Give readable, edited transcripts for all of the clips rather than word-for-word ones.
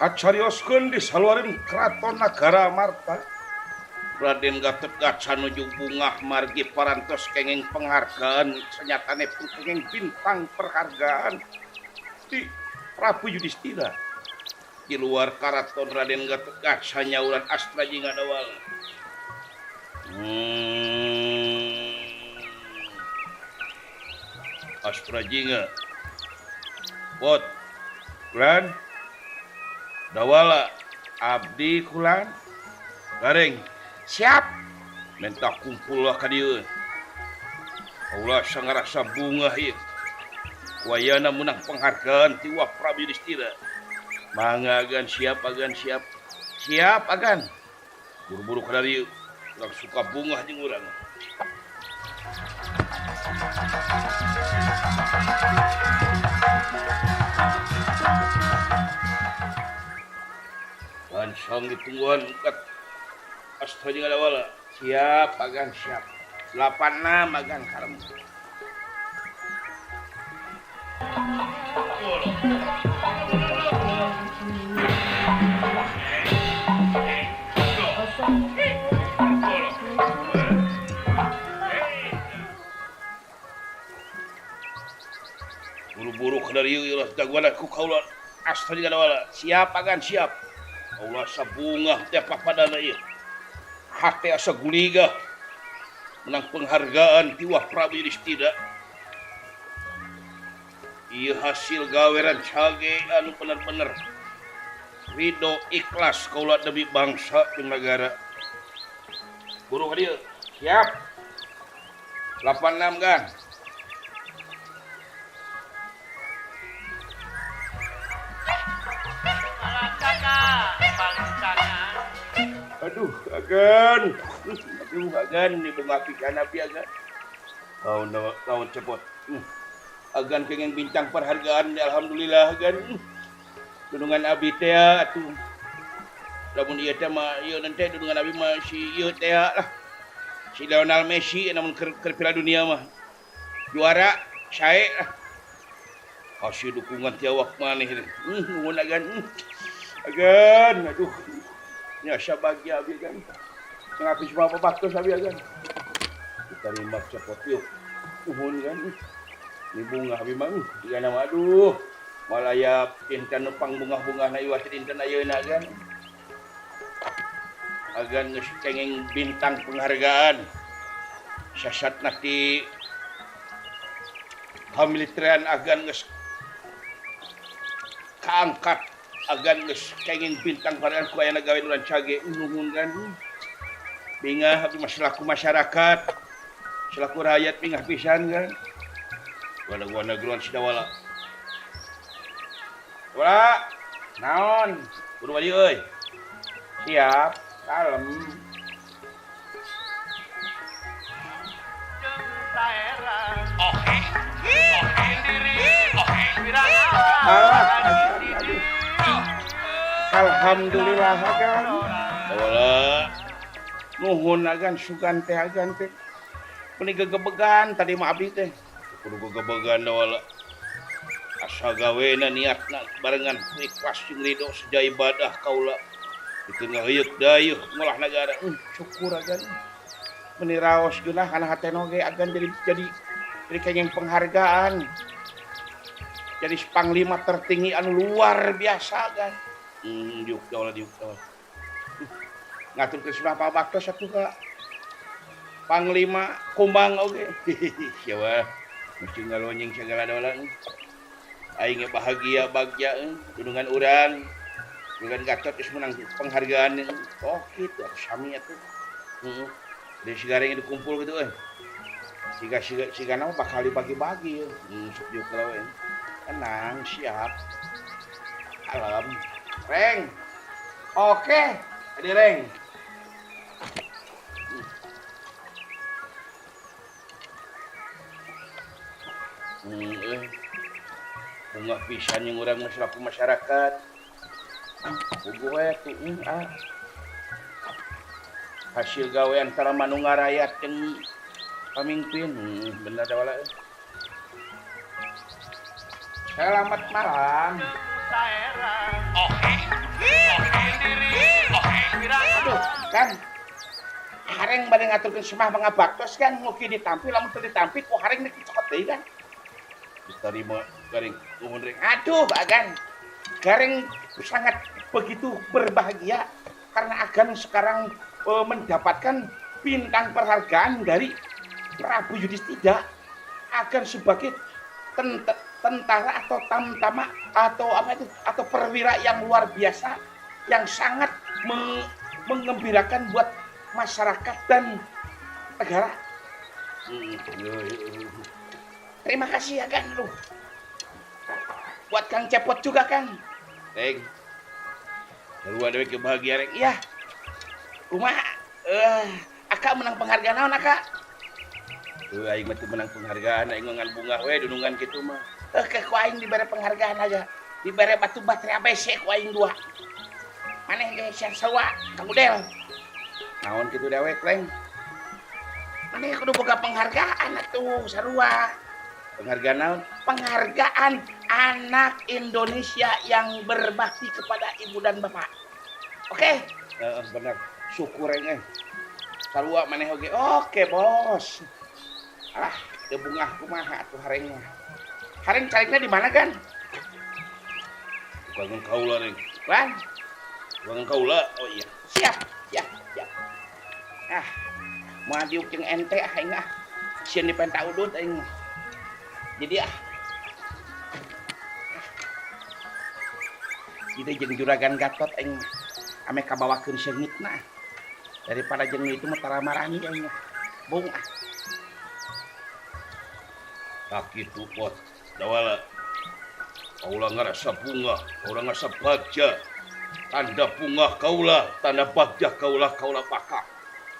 Kacarioskeun di saluareun Keraton Nagara Amarta. Raden Gatotkaca nuju bungah margi parantos kenging penghargaan sanyatane pun kenging bintang penghargaan di Prabu Yudhistira. Di luar karaton Raden Gatotkaca nyauran Astra jeung Dawala. Astra Jingga Pot Kulan Dawala Abdi Kulan Gareng siap minta kumpul lah ka dieu. Kaula sangarasa bungah ieu. Wayana menang penghargaan ti Wah Prabu Yudhistira. Mangga agan siap agan siap. Siap agan. Buru-buru ka dieu. Urang suka bungah jeung urang. Langsung ditungguan kat Astra jeung Dawala. Siap agan siap. 86 agan karem. Buru-buru ka dieu ieu jagoan ku kaula Astra jeung Dawala. Siap agan siap. Kaula sabungah teh papadana ieu. Hate asa guligah menang penghargaan ti Wah Prabu Yudhistira. Ieu hasil gaweran cage anu bener-bener ridho ikhlas kaula demi bangsa jeung negara. Buru ka dieu. Siap. 86 kan. Aduh, agan. Aduh, agan ni bunga pisan abi agan. Tahun cepot. Agan kenging bintang penghargaan alhamdulillah agan. Dunungan abi teh atuh. Lamun ieu teh mah ieu teh dunungan abi mah si ieu teh lah. Si Lionel Messi namun keur Piala Dunia mah. Juara sae lah. Hasil dukungan ti awak maneh teh. Nuhun agan. Agan, aduh. Nya bahagia abi kan. Ngaku cuma baktos abi agan. Diterima cepot yuk. Nuhun kan. Ni bunga abi mah ieu nama aduh. Malaya dinten nu pangbungah-bungahna ieu dinten ayeuna kan. Agan geus kenging bintang penghargaan. Sasatna ti kamiliteran agan geus kaangkat agan geus kenging bintang penghargaan ku ayana gawe urang cage nuhun kan. Bingah abdi mah selaku masyarakat, selaku rakyat bingah pisan kan. Wana-wana geruan si Dawala. Wala, naon? Kudu baju euy. Siap, kalem. Alhamdulillah agan. Dawala. Nuhun agan sugan teh agan teh. Meni gegebegan tadi mah abdi teh. Kudu gegebegan Dawala. Asa gawena niatna barengan ikhlas jeung ridho seja ibadah kaula. Itu ngaheuyeuk dayeuh ngolah nagara. Syukur agan. Meni raos geunah kana hatena oge agan jadi kenging penghargaan. Jadi panglima tertinggi anu luar biasa agan. Diuk Dawala diuk Dawala. Ngatur ke Pak Baktos atuh ka Panglima Kumbang oge. Sia mesti ngalonyeng segala Dawala. Aing bahagia bagja dunungan urang. Dunungan Gatot geus menang penghargaan. Oh kitu atuh sami atuh. Heeh. Di sigareng dikumpul gitu euy. Siga-siga sigana mah bakal dibagi-bagi euy. Sok diuk we. Tenang, siap. Kalem. Reng. Oke, adi reng. Bunga pisan yang urang mah selaku masyarakat. Puguh we tuh ah. Hasil gawe antara manunggal rakyat jeung pamimpin. Bener Dawala. Selamat malam. Aduh, kan hareng bade ngaturkeun semah mangabaktos kan mugi ditampi lamun teu ditampi ku hareng nek dicokot deui kan. Geus tarima garing nuhun reng. Aduh, Agan. Gareng sangat begitu berbahagia karena Agan sekarang mendapatkan bintang penghargaan dari Prabu Yudhistira. Agan sebagai tentara atau tamtama atau apa itu atau perwira yang luar biasa yang sangat mengembirakan buat masyarakat dan negara. Terima kasih ya kan lu. Buat Kang Cepot juga Kang. Reng. Sarua deui kebahagiaan Reng. Iya. Kumaha? Akak menang penghargaan naon akak? Aing mah teu menang penghargaan, aing mah ngan bungah we dunungan kitu mah. Ke ku aing dibere penghargaan aja. Dibere batu baterai ABC ku aing dua. Maneh ge sarua Kang Udel. Naon kitu dewek, Reng? Maneh kudu boga penghargaan atuh sarua. Penghargaan naon? Penghargaan anak Indonesia yang berbakti kepada ibu dan bapak. Oke? Bener. Syukur Reng. Sarua maneh oge. Oke, bos. Alah, teu bungah kumaha atuh hareng mah. Hareng carikna di mana kan? Bukan kaula, Reng. Lan? Bukan kaula. Oh iya. Siap, siap, siap. Ah, moal diuk jeung ente ah aing ah. Sieun dipenta udut aing mah. Jadi ah. Jadi jeung juragan Gatot aing mah. Ame kabawakeun seungitna. Daripada jeung itu mah tara marani aing mah. Bung ah. Tak kitu pot. Dawala. Kaula ngarasa bungah, kaula ngarasa bagja. Tanda bungah kaula, tanda bagja kaula, kaula pakak.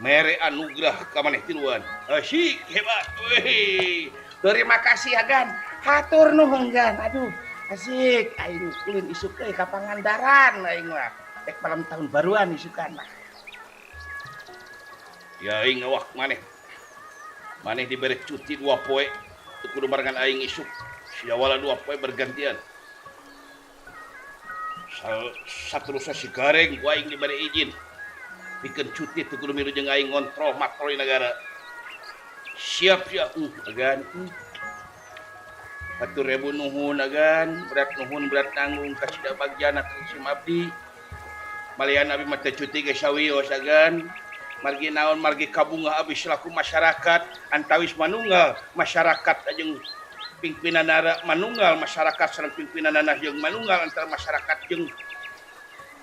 Mere anugerah ka maneh tiluan. Asyik hebat. Wih. Terima kasih Agan. Hatur nuhun Gan. Aduh, asik aing ulin isuk euy ka Pangandaran aing mah. Rek malam tahun baruan isukan mah. Ya aing awak maneh. Maneh dibere cuti 2 poe. Teu kudu barengan aing isuk. Siawala 2 poe bergantian. Saterusna si Gareng ku aing dibere izin. Pikeun cuti teu kudu milu jeung aing ngontrol matroli negara. Siap siap. Agan. Hatur ribu nuhun agan, berat nuhun berat tanggung kasida bagjana ka abdi. Malian abi mah teu cuti ge sawios agan. Margi naon margi kabungah abdi selaku masyarakat antawis manunggal masyarakat jeung pimpinanana manunggal masyarakat sareng pimpinanana jeung manunggal antara masyarakat jeung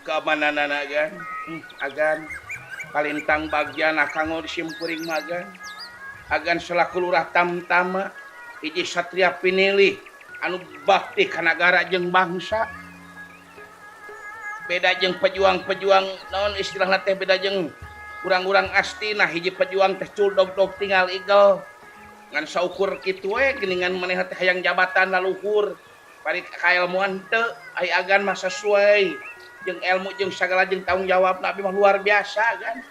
keamananana agan. Agan kalintang bagjana kanggo simkuring mah agan. Agan selaku lurah tamtama hiji satria pinilih anu bakti ka nagara jeung bangsa. Beda jeung pejuang-pejuang naon istilahna teh beda jeung urang-urang astina hiji pejuang teh culdog-dog tinggal igel. Ngan saukur kitu we geuningan maneh teh hayang jabatan laluhur. Bari kaelmuan teu ai agan mah sesuai jeung ilmu jeung sagala jeung tanggung jawab abi mah luar biasa kan.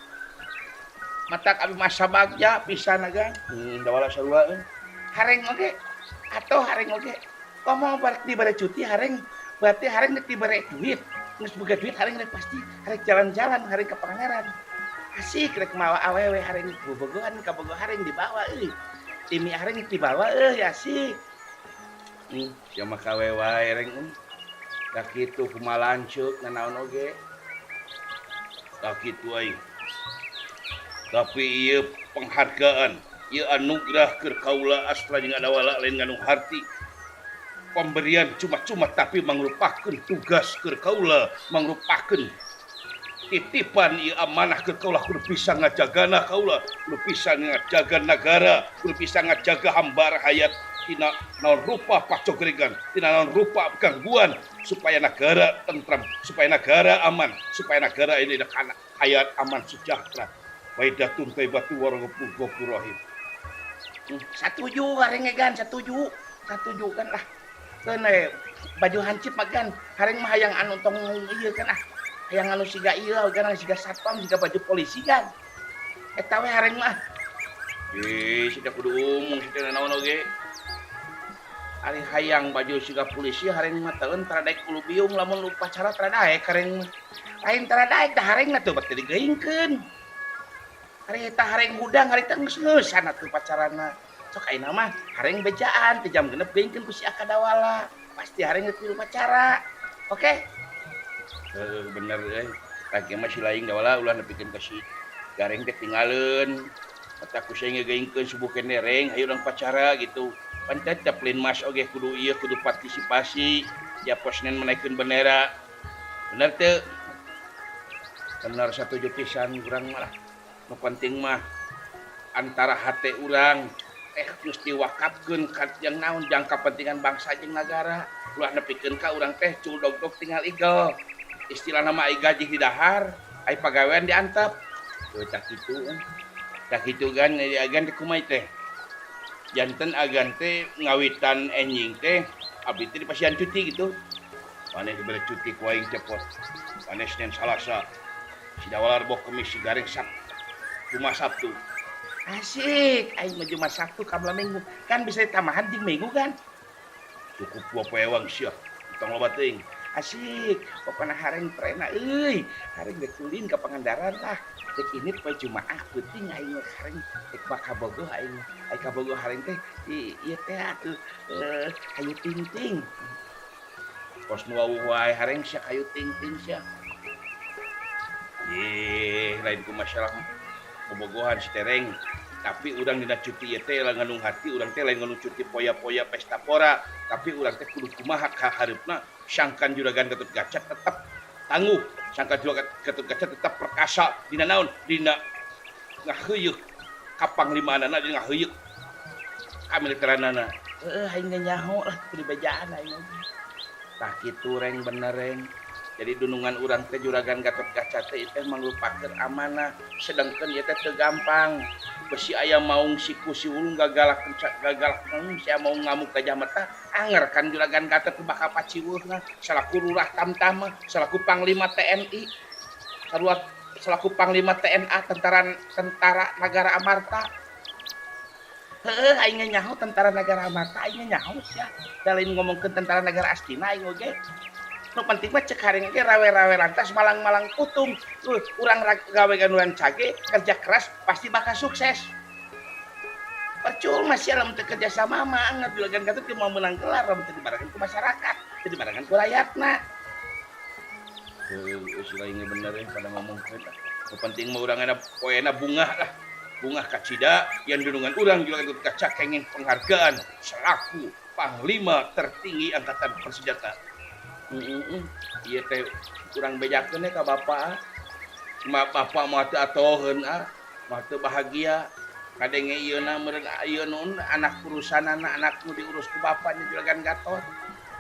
Matak abi mah sabagja pisan agan. Dawala sarua euy. Hareng oge atau hareng oge. Komo barek dibere cuti hareng berarti hareng rek dibere duit. Geus boga duit hareng rek pasti hareng jalan-jalan hareng ka Pangandaran. Asik rek mawa awewe hareng bobogohan ka bogo hareng dibawa euy. Timi hareng dibawa euy asik. Sia mah kawe wae reng. Ka kitu kumaha lanceuk nanaon oge. Ka kitu aing. Tapi ieu penghargaan, ieu anugerah keur kaula astra jeung adawala lain nganu harti. Pemberian cuma-cuma tapi mangrupakeun tugas keur kaula, mangrupakeun titipan ieu amanah keur kaula kudu bisa ngajagana kaula, kudu bisa ngajaga nagara, kudu bisa ngajaga hamba rahayat tina naon rupa pacogregan, tina naon rupa gangguan supaya negara tentram, supaya negara aman, supaya negara ini hayat aman sejahtera. Waidatun taibatu warahmatullahi rahim. Satuju hareng gan, satuju. Satuju kan lah. Keun baju hancip mah gan, hareng mah hayang anu tong ieu kan ah. Hayang anu siga ieu gan siga satpam siga baju polisi gan. Eta we hareng mah. Ih, sida kudu umum sida naon oge. Ari hayang baju siga polisi hareng mah teueun tara daek ulubiung lamun upacara tara daek hareng mah. Lain tara daek da harengna teu bade digeingkeun. Ari eta hareng hudang harita geus ngeusan atuh upacarana. Sok ayeuna mah hareng bejaan ti jam 6 geuingkeun ku si Akadawala. Pasti hareng geus milu upacara. Oke? Heuh bener euy. Lagi mah si laing dawala ulah nepikeun ka si Gareng teh tinggaleun. Mata ku sia ngeugeingkeun subuh keneh reng hayu urang upacara gitu. Pan tetep linmas oge kudu ieu kudu partisipasi tiap poe Senen menaikeun bendera. Bener teu? Bener satuju pisan urang mah lah. Nu penting mah antara hate urang teh geus diwakafkeun ka jang naon jang kapentingan bangsa jeung nagara. Ulah nepikeun ka urang teh cul dogdog tinggal igel. Istilahna mah ai gaji di dahar, ai pagawean diantep. Tuh tah kitu. Tah kitu gan agan teh kumaha teh? Janten agan teh ngawitan enjing teh abdi teh dipasihan cuti gitu. Maneh dibere cuti ku aing cepot. Maneh Senin Salasa. Si Dawala Rebo Kemis si Gareng Sabtu. Jumat Sabtu. Asik, aing mah Jumat Sabtu ka Minggu. Kan bisa ditambahan jeung Minggu kan? Cukup 2 poe ewang sia. Tong loba teuing. Asik, pokona hareng prena euy. Hareng rek ulin ka Pangandaran lah. Rek ini poe Jumaah peuting aing mah hareng rek bakal bogoh aing mah. Aing kabogoh hareng teh di ieu teh atuh kayu ting-ting. Kos nu wawuh wae hareng sia kayu ting-ting sia. Ih, lain ku masalah bobogohan si Tereng. Tapi urang dina cuti ieu teh ngandung hati urang teh lain ngandung cuti poya-poya pesta pora, tapi urang teh kudu kumaha ka hareupna sangkan Juragan Gatot Kaca tetep tangguh, sangkan Juragan Gatot Kaca tetep perkasa dina naon? Dina ngaheuyeuh kapanglimaanana dina ngaheuyeuh kamiliteranana. Heueuh aing ge nyaho lah kudu dibejaan aing oge. Tah kitu reng bener reng. Jadi dunungan urang teh Juragan Gatot Kaca teh teh mangrupakeun amanah, sedangkeun ieu teh teu gampang. Besi aya maung siku si wulung gagalak gagalak sia mau ngamuk gajah mata anger kan Juragan Gatot teh bakal paciweuhna salaku lurah tamtama salaku panglima TNI salaku panglima TNA tentara Nagara Amarta. Heueuh aing ge nyaho tentara Nagara Amarta aing ge nyaho sia. Da lain ngomongkeun tentara Nagara Astina aing oge. Nu penting mah cek hareng ge rawe-rawe lantas malang-malang putung. Urang gawe ganuan cage kerja keras pasti bakal sukses. Percuma sia lamun teu kerja sama mah anggap Juragan Gatot teu mau menang gelar lamun teu dibarengan ku masyarakat, teu dibarengan ku rakyatna. Heueuh si lain ge bener pada ngomongkeun. Nu penting mah urang aya poena bungah lah. Bungah kacida yang dunungan urang Juragan Gatot Kaca kenging penghargaan selaku panglima tertinggi angkatan bersenjata. Ieu teh urang bejakeun ka bapak. Ma bapak mah teu atoheun ah, mah teu bahagia. Kadenge ieu na meureun ieu nun anak urusanana anak nu diurus ku bapak nya Juragan Gatot.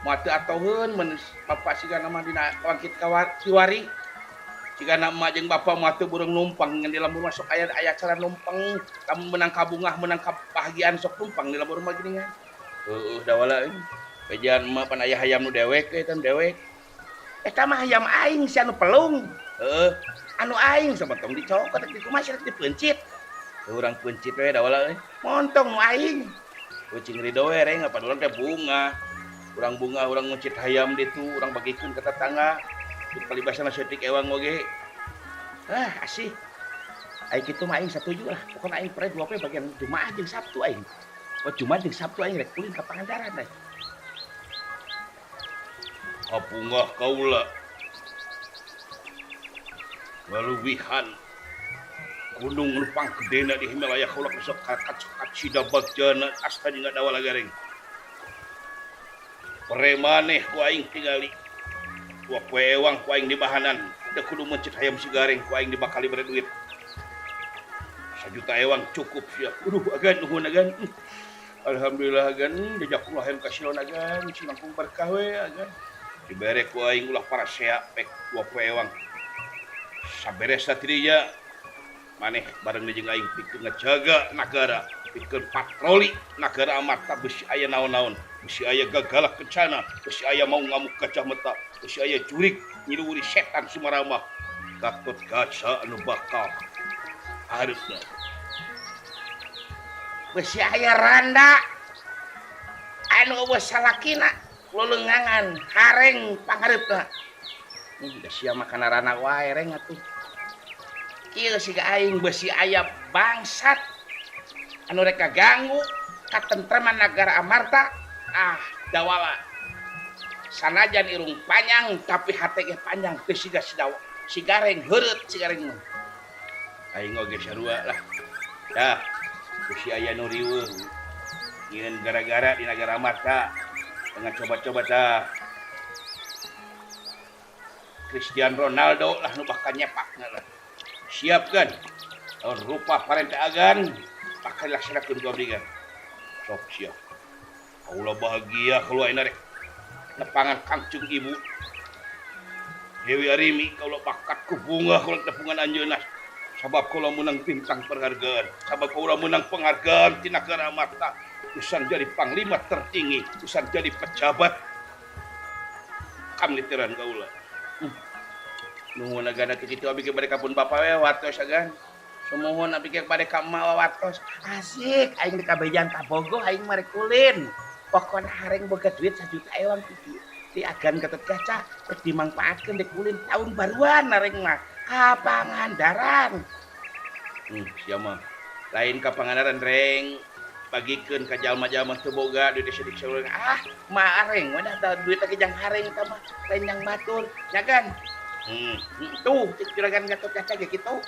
Mah teu atoheun mun bapak sigana mah dina wangkit kiwari. Sigana emak jeung bapak mah teu burung numpang ngan di lembur masuk aya aya acara numpang, lamun meunang kabungah meunang kabahagiaan sok numpang di lembur mah geuningan. Heueuh dawala euy. Bejaan emak pan aya hayam nu dewek euy teh dewek. Eta mah hayam aing sia nu pelung. Heueuh, anu aing sabotong dicokot rek dikumaha sia rek dipeuncit. Urang peuncit we dawala euy. Montong nu aing. Ucing ridho we reng apa urang teh bunga. Urang bunga urang nguncit hayam ditu, urang bagikeun ka tetangga. Di palibasana saeutik ewang oge. Ah, asih. Ai kitu mah aing satuju lah. Pokona aing pre dua poe bagian Jumaah jeung Sabtu aing. Oh, Jumat jeung Sabtu aing rek ulin ka Pangandaran aing. Kabungah kaula ngaluwihan gunung nu panggedena di Himalaya kaula sok kacida bagjana asta jeung dawala gareng. Premaneh ku aing tingali. Dua poe ewang ku aing dibahanan, teu kudu meuncit hayam si gareng ku aing dibakali bere duit. 1 juta ewang cukup sia. Aduh agan nuhun agan. Alhamdulillah agan jajakumullah hayam kasilon agan sing langkung berkah we agan. Dibere ku aing ulah parasea pek 2 poe ewang. Saberesna ti dinya maneh bareng jeung aing pikeun ngajaga nagara, pikeun patroli nagara Amarta besi aya naon-naon, besi aya gagalah kencana, besi aya mau ngamuk gajah meta, besi aya jurik nyiluwuri setan sumaramah. Gatot Kaca anu bakal hareupna. Besi aya randa. Anu eueuh salakina leuleungangan hareng panghareupna. Da sia mah kana rana wae reng atuh. Kieu siga aing beusi aya bangsat anu rek ngaganggu katentreman nagara Amarta, ah dawala. Sanajan irung panjang tapi hate ge panjang teu siga si dawa. Si gareng heureut si gareng mah. Aing oge sarua lah. Dah beusi aya nu riweuh. Nyieun gara-gara di nagara Amarta. Dengan coba-coba tah. Cristiano Ronaldo lah nu bakal nyepakna lah. Siapkan rupa parentah agan bakal dilaksanakeun ku abdi kan. Sok siap. Kaula bahagia kalau ayeuna rek nepangan kangcung ibu. Dewi Arimi kaula bakat ku bunga kaula nepungan anjeunna. Sabab kaula meunang bintang penghargaan, sabab kaula meunang penghargaan ti nagara Amarta. Usan jadi panglima tertinggi, usan jadi pejabat kamiliteran kaula. Nuhun agan atuh kitu abdi ge bade ka pun bapa we wartos agan. Sumuhun abdi ge bade ka emak wartos. Asik aing di kabejan kabogoh aing mah rek ulin. Pokona hareng boga duit 1 juta ewang ti ti agan Gatot Kaca rek dimangpaatkeun rek ulin tahun baruan areng mah ka Pangandaran. Sia mah lain ka Pangandaran reng. Bagikeun ka jalma-jalma teu boga duit saeutik saeutik. Ah, mah areng we dah duit lagi jang hareng eta mah lain jang batur, nya kan? Tuh cek juragan Gatot Kaca ge kitu.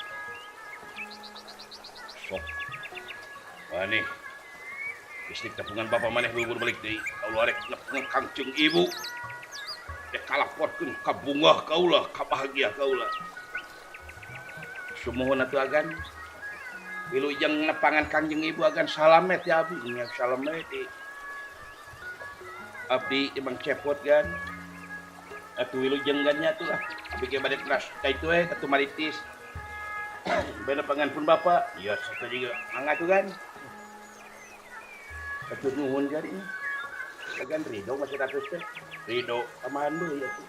Sok. Maneh. Geus tepungan bapa maneh bubur balik deui. Kaula rek nepungan kangcung ibu. Rek kalaporkeun ka bungah kaula, ka bahagia kaula. Sumuhun atuh agan. Wilujeng nepangan Kangjeng Ibu agan salamet ya abdi, nya salamet di. Abdi emang cepot kan. Atuh wilujeng gan nya atuh lah. Abdi ge bade teras ka itu we ka Tumaritis. Bade nepangan pun bapa, iya satu juga. Mangga atuh kan. Atuh nuhun kan ini. Agan ridho masih ratus teh. Ridho tambahan deui atuh.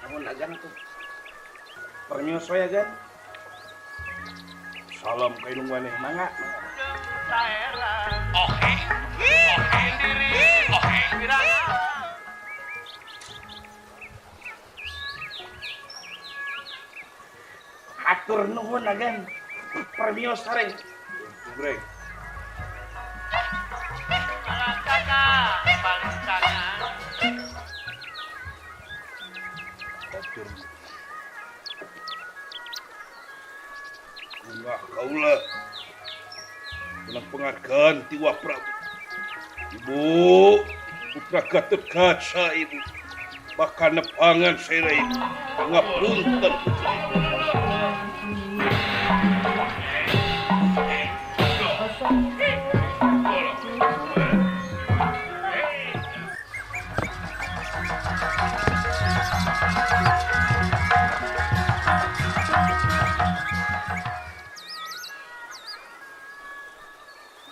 Namun agan tuh permios we agan. Salam ka indung maneh mangga. Oke. Oke. Atur nuhun agan. Permios sareng. Brek. Bunga kaula menang penghargaan ti Wah Prabu. Ibu putra Gatot Kaca ibu bakal nepangan sera ibu ngapunten putra ibu.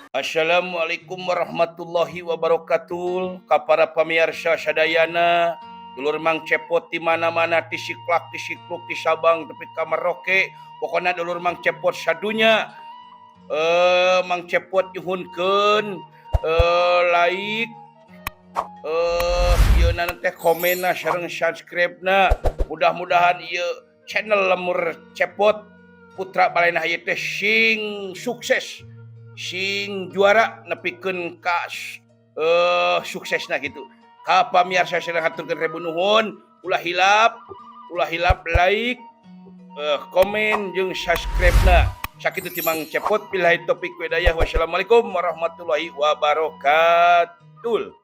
Assalamualaikum warahmatullahi wabarakatuh. Ka para pamirsa sadayana, dulur Mang Cepot di mana-mana, di Siklak, di Sikluk, di Sabang, tepi ka Merauke, pokona dulur Mang Cepot sadunya. Mang Cepot nyuhunkeun like, ieu na teh komenna sareng subscribe-na. Mudah-mudahan ieu channel Lemur Cepot Putra Balena ieu teh sing sukses, sing juara nepikeun ka suksesna gitu. Ka pamirsa sadaya haturkeun ribu nuhun, ulah hilap like, komen jeung subscribe-na. Sakitu ti Mang Cepot, billahi taufik wa hidayah. Wassalamualaikum warahmatullahi wabarakatuh.